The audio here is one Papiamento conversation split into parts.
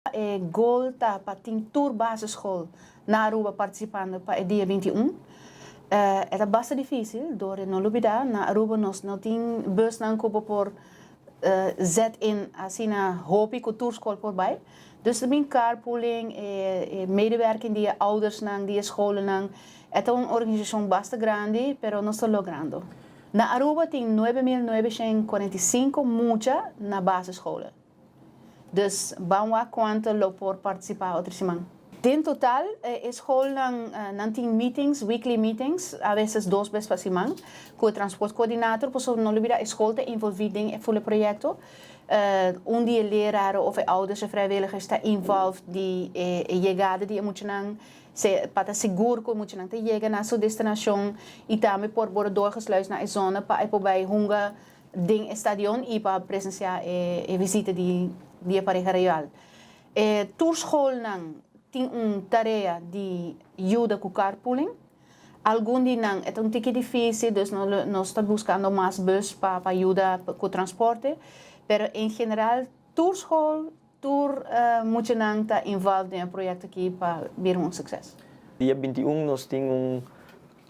E goal ta pa tin tur basisschool na Aruba participando pa e dia 21. E ta basta dificil, door no lubida, na Aruba nos no tin busnan cu bo por zet in asina hopi cu tur school por bay. Dus tambe carpooling, medewerking di oudersnan, di scholennan. E ta un organisacion basta grandi, pero nos ta logrando. Na Aruba tin 9.945 mucha na basisscholen. Dus ban wak cuanto lo por participa otro siman. En total, schoolnan nan tin meetings, weekly meetings, a veces dos bes pa siman, cu e transportcoördinator, pues no lubida, school ta envolvi den e full proyecto. Un di leraar of ouders of vrijwilligers ta involved di yegada di muchanan se pa ta sigur cu muchanan ta yega na su destinacion y tambe por worden doorgesluisd na e zona pa por bay hunga den stadion y pa presencia e visita di pareha real. Tur schoolnan tin un tarea di yuda cu carpooling. Algun di nan ta un tiki dificil, dus nos ta buscando mas bus pa yuda cu transporte, pero en general tur school, tur muchanan ta involved den e proyecto aki pa bira un suceso. Dia 21 nos tin un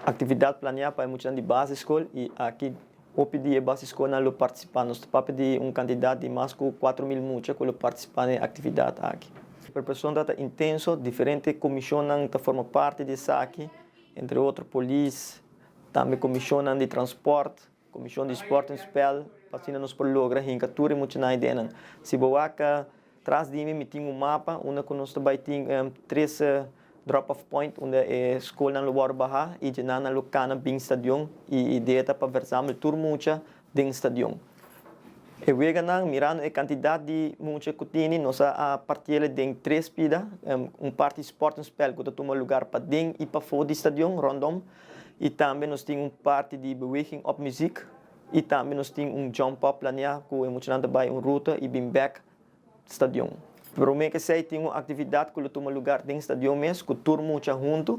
actividad plania pa mucha di basisschool y aki hopi di basisschool nan lo participa. Nos ta di un cantidad di mas cu 4 mil mucha cu lo participa na e actividad aki. E preparacion ta intenso, diferente comision ta forma parti di esaki, entre otro polis, tambe comision di transporte, comision di sport en spel, pa asina nos por logra hinca tur mucha na idea. Si bo wak tras di mi, mi tin un mapa unda cu nos tambe tin tres drop-off point unda e scolnan lo wordo baha y di nan lo cana bin stadion y idea ta pa verzamel tur mucha den stadion. E weganan, mirando e cantidad di mucha cu tin, nos a parti den tres pida, un parti sport en spel cu ta tuma lugar paden y pafo di stadion, rondom, y tambe nos tin un parti di beweging op muziek y tambe nos tin un jump up plania cu mucha nan bay un ruta y bin back stadion. Prome cu esey tin un actividad cu ta tuma lugar den stadion mes, cu tur mucha hunto.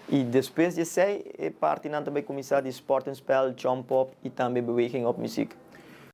Y despues di esey, e partinan tambe cuminsa di sport en spel, jump up y tambe beweging op muziek.